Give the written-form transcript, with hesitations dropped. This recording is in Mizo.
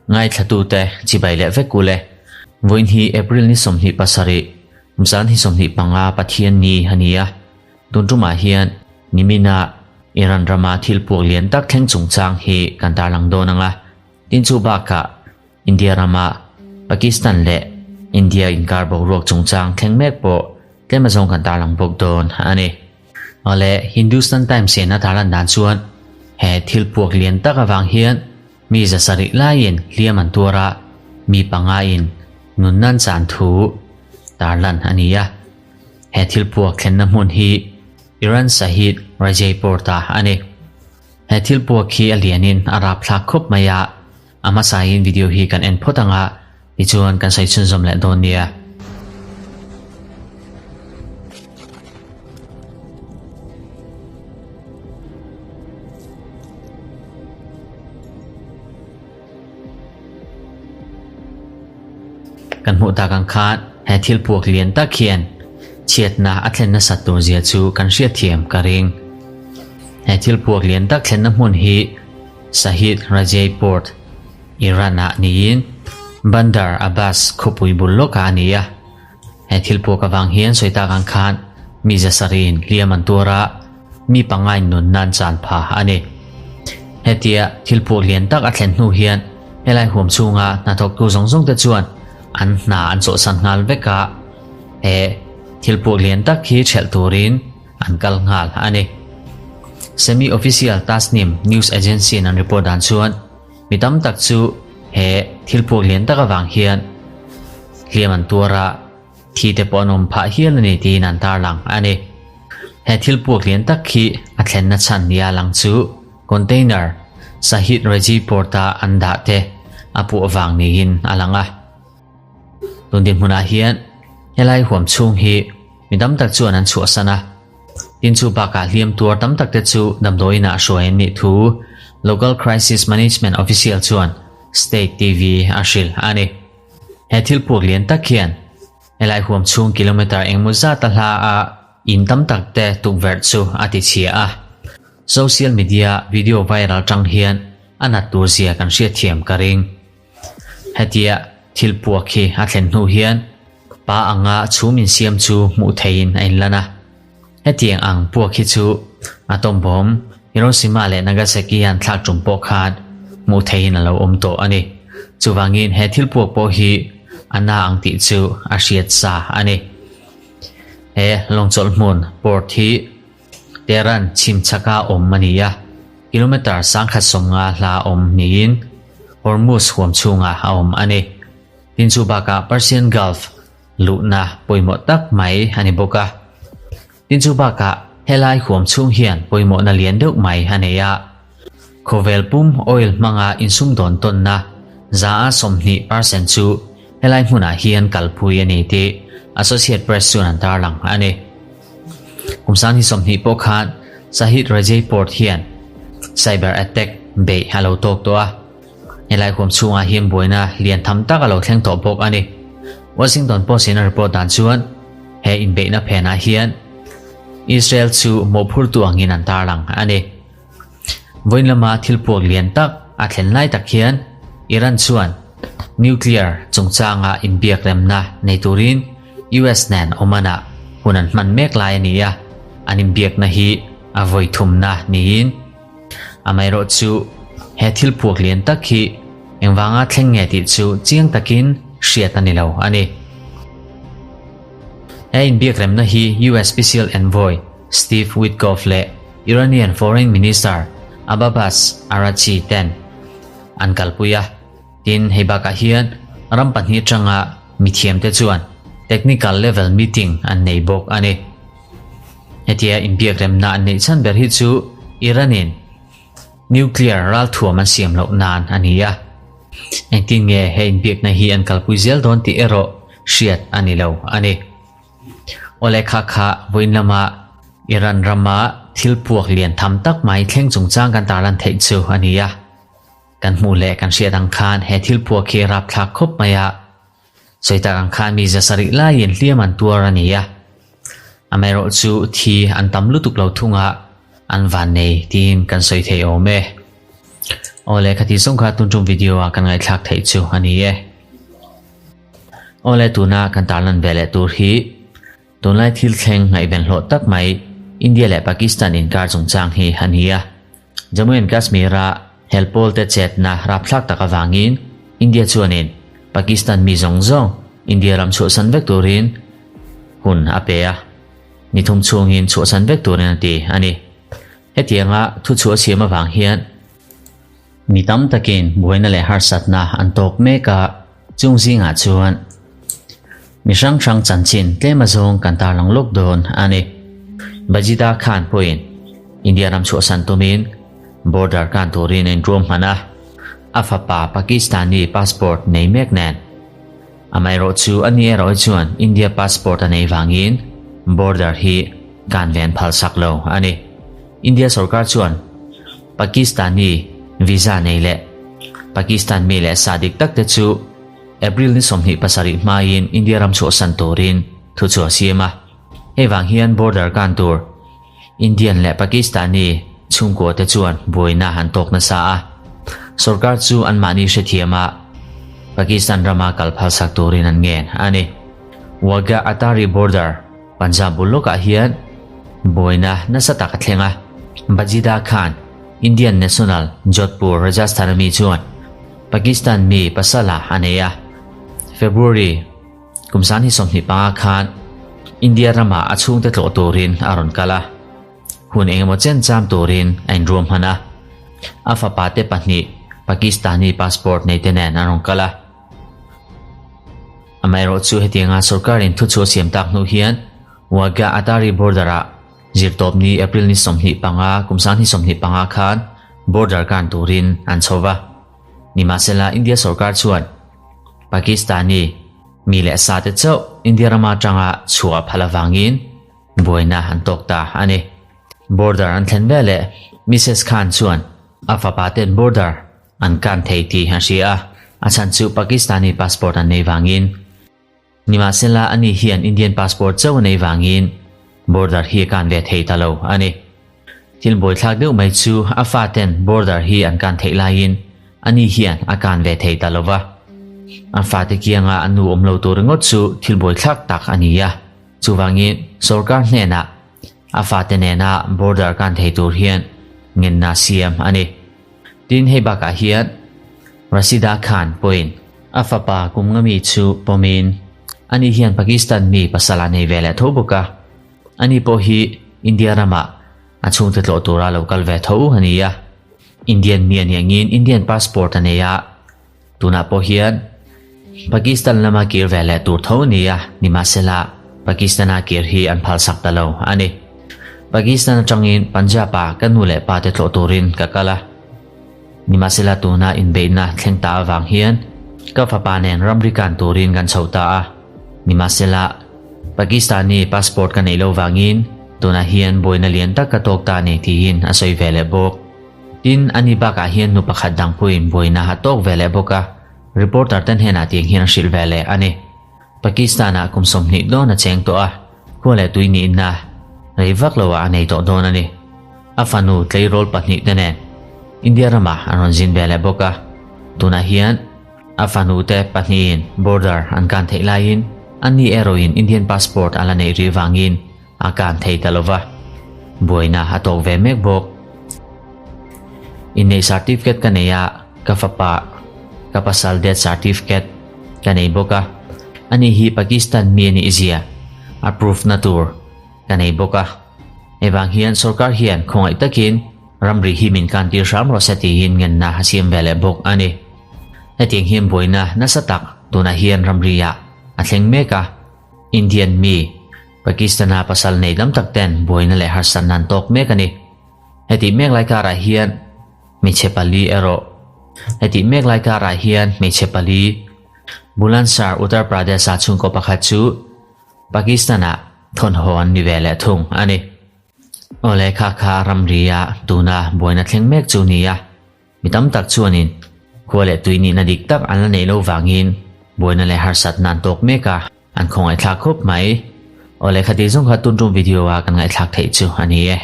Ngaithlatute chibai leh vek ule. Vawiin hi April ni 27, zan hi 25 Pathian ni a ni a. Tun tumah hian nimina Iran rama thil puak lian tak thleng chungchang hi kan tarlang dawn ang a. Tin chu bakah India rama Pakistan leh India inkar boruak chungchang thleng mek pawh tlem azawng kan tarlang bawk dawn a ni. Awle, Hindustan Times hian a tarlan dan chuan he thil puak lian tak avang hian mi zasarih laiin hliam an tuar a, mi pangain nunna an chan thu tarlan a ni a. He thil puak thlenna hmun hi Iran Shahid Rajai Port-ah a ni. He thil puak hi a lianin a rapthlak khawp mai a, a hmasain video hi kan en phawt ang a, tichuan kan sawi chhunzawm leh dawn nia. Kan hmuh tak ang khan he thil puak lian tak hian chhiatna a thlen nasat tur zia chu kan hriatthiam ka ring. He thil puak lian tak thlenna hmun hi Shahid Rajai Port, Iran ah niin Bandar Abbas khawpui bul lawkah a ni a. He thil puak avang hian sawi tak ang khan mi zasariin hliam an tuar a, mi pangain nunna an chan pha a ni. Hetia thil puak lian tak a thlen hnu hian helai huam chhunga hnathawktu zawng zawng te chuan an hna an chawhsan nghal vek a, he thil puak lian tak hi ṭhelh turin an kal nghal a ni. Semi-official Tasnim news agency in an report dan chuan Mi tam tak chu he thil puak lian tak avang hian hliam an tuar a, thi te pawh an awm phah hial a ni tiin an tarlang a ni. He thil puak lian tak hi a thlenna chhan nia lang chu container Sahid Raji Port-a an dah te a puah vang niin a lang a. Tun dinhmunah hian helai huam chhung hi mi tam tak chuan an chhuahsan a. Tin chu bakah hliam tuar tam tak te chu damdawiin ah hruai an nih thu Local Crisis Management Official chuan State TV a hrilh a ni. He thil puak lian tak hian helai huam chhung kilometre engmaw zat a hla a in tam tak te tukverh chu a ti chhia a. Social media video viral tang hian a nat tur zia kan hriatthiam ka ring. Hetia thil puak hi a thlen hnu hian pa anga chhum insiam chu hmuh theihin a inlan a. Hetiang ang puak hi chu atom bomb Hiroshima leh Nagasaki an thlak tum pawh khan hmuh theihin a lo awm tawh a ni. Chuvangin he thil puak pawh hi a na ang tih chu a hriat sa a ni. He lawngchawlh hmun, port, hi Tehran chhimchhaka awm a ni a. Kilometre 1050 hla awm niin Hormuz huam chhungah a awm a ni. Tin chu bakah Persian Gulf luhna pawimawh tak mai a ni bawk a. Tin chu bakah helai huam chhung hian pawimawhna lian deuh mai a nei a. Khawvel pum oil hmanga insumdawn tawnna 20% chu helai hmunah hian kalpui a ni tih Associate Press chuan an tarlang a ni. Kum 2020 pawh khan Sahid Rajai Port hian cyber attack beih a lo tawk tawh a, helai huam chhungah hian buaina lian tham tak a lo thleng tawh bawk a ni. Washington Post in a report dan chuan he inbeihna phenah hian Israel chu mawhphurtu angin an tarlang a ni. Vawiin lama thil puak lian tak a thlen lai tak hian Iran chuan nuclear chungchanga inbiak remna nei turin US nen Oman-ah hun an hman mek lai a ni a, an inbiakna hi a vawi thumna niin amaherawhchu he thil puak lian tak hi engvanga thleng nge tih chu chiang takin hriat a ni lo a ni. He inbiak remna hi US Special Envoy Steve Witkoff leh Iranian Foreign Minister Abbas Araghchi ten an kalpui a. Tin, hei bakah hian ram pahnih atanga mithiamte chuan technical level meeting an nei bawk a ni. Hetia inbiak remna an neih chhan ber hi chu Iran-in nuclear ralthuam an siam loh nan a ni a. Engtin nge he inbiakna hi an kalpui zel dawn tih erawh hriat a ni lo a ni. Awle kha kha vawiin lama Iran rama thil puak lian tham tak mai thleng chungchang kan tarlan theih chu a ni a. Kan hmuh leh kan hriat ang khan he thil puak hi rapthlak khawp mai a. Sawi tak ang khan mi zasarih laiin hliam an tuar a ni a. Amaherawhchu thi an tam lutuk lo thung a, an van nei tiin kan sawi thei awm e. Awle khati zawng kha tun tum video a kan ngaihthlak theih chu a ni e. Awle tuna kan tarlan ve leh tur hi tunlai thil thleng ngaihven hlawh tak mai India leh Pakistan inkar chungchang hi a ni a. Jammu and Kashmir a hel pawl te chetna rapthlak tak avangin India chuanin Pakistan mi zawng zawng India ram chhuahsan vek turin hun a pe a, ni thum chhungin chhuahsan vek turin a ti a ni. Hetianga thuchhuah siam avang hian mi tam takin buaina leh harsatna an tawk mek a, chung zingah chuan mi hrang hrang chanchin tlem azawng kan tarlang lawk dawn a ni. Bajida Khan pawhin India ram chhuahsan tumin border kan turin a inruam hman a, a fapa Pakistani passport nei mek nen Amaherawh chu a ni erawh hi chuan India passport a nei vangin border hi kan ven phalsak lo a ni. India sorkar chuan Pakistani visa nei leh Pakistan mi leh sa dik tak te chu April ni 27 hmain India ram chhuahsan turin thu chu a siam a. Hei vang hian border kan tur Indian leh Pakistani chhungkua te chuan buaina an tawk nasa a, sorkar chu anmahni hrethiam a, Pakistan rama kal phalsak turin an ngen a ni. Wagah Attari border, Punjab bul lawkah hian buaina nasa tak a thleng a, Bajida Khan, Indian national, Jodhpur, Rajasthan a mi chuan Pakistan mi pasala a nei a, February, Kum san hi 25 khan India ramah a chhungte tlawh turin a rawn kal a, hun engemaw chen cham turin a inruam hman a. A fapa te pahnih Pakistani passport nei te nen an rawn kal a. Amaherawh chu hetianga sorkarin thuchhuah siam tak hnu hian Wagah Attari border-ah zirtawpni April ni 25 kum sang hi 25 khan border kan turin an chho va. Nimahsela India sorkar chuan Pakistani mi leh sa te chauh India rama atanga chhuah phal avangin buaina an tawk ta a ni. Border an thlen veleh Mrs Khan chuan a fapa ten border an kan thei tih a hria a, a chhan chu Pakistani passport an nei vangin. Nimahsela ani hian Indian passport chauh a nei vangin border hi a kan ve thei ta lo a ni. Thil buaithlak deuh mai chu a faten border hi an kan theih laiin ani hian a kan ve thei ta lo va. A fate kianga a nu awm lo tur ringawt chu thil buaithlak tak a ni a. Chuvangin sorkar hnenah a fate nena border kan thei tur hian ngenna siam a ni. Tin hei bakah hian Rashida Khan pawhin a fapa kum nga mi chu pawmin ani hian Pakistan mi pasal a nei ve leh tho bawk a, ani pawh hi India ramah a chhungte tlawh tura lo kal ve tho a ni a. Indian mi a nih angin Indian passport a nei a, tunah pawh hian Pakistan lama kir ve leh tur tho a ni a, nimahsela Pakistan-a kir hi an phalsak ta lo a ni. Pakistan atangin Punjab-ah ka nu leh pa te tlawh turin ka kal a. Nimahsela tuna inbeihna thleng ta avang hian ka fapa nen ramri kan turin kan chho ta a. Nimahsela Pakistani passport ka neih lo vangin tunah hian buaina lian tak ka tawk ta a ni tiin a sawi ve leh bawk. Tin, ani bakah hian nu pakhat dang pawhin buaina a tawk ve leh bawk a, reporter ten hnenah tiang hian a hrilh ve leh a ni. Pakistan-ah kum 20 dawn a cheng tawh a, khua leh tui nihna rei vak loah a nei tawh dawn a ni. A fanu tleirawl pahnih te nen India ramah an rawn zin ve leh bawk a, tunah hian a fanu te pahnihin border an kan theih laiin ani erawhin Indian passport a la neih rih vangin a kan thei ta lova, buaina a tawk ve mek bawk. Inneih certificate ka nei a, ka fapa ka pasal death certificate ka nei bawk a, ani hi Pakistan mi a nih zia a proof na tur ka nei bawk a. Hei vang hian sorkar hian khawngaih takin ramri hi min kan tir hram rawh se tiin ngenna a siam ve leh bawk a ni. Hetiang hian buaina nasa tak tunah hian ramri ah a thleng mek a, Indian mi Pakistan-a pasal nei dam tak ten buaina leh harsatna an tawk mek a ni. Hetih mek lai karah hian hmeichhe pali erawh Hetih mek lai karah hian hmeichhe pali Bulandshahr, Uttar Pradesh-a chhungkaw pakhat chu Pakistan-ah thawnhaw an ni ve leh thung a ni. Aw le kha kha ramri-a tuna buaina thleng mek chu ni a, mi tam tak chuanin khua leh tui nihna dik tak an la neih lo vangin buaina leh harsatna an tawk mek a, an khawngaihthlak khawp mai. Aw le khati zawng kha tun tum video-a kan ngaihthlak theih chu a ni e.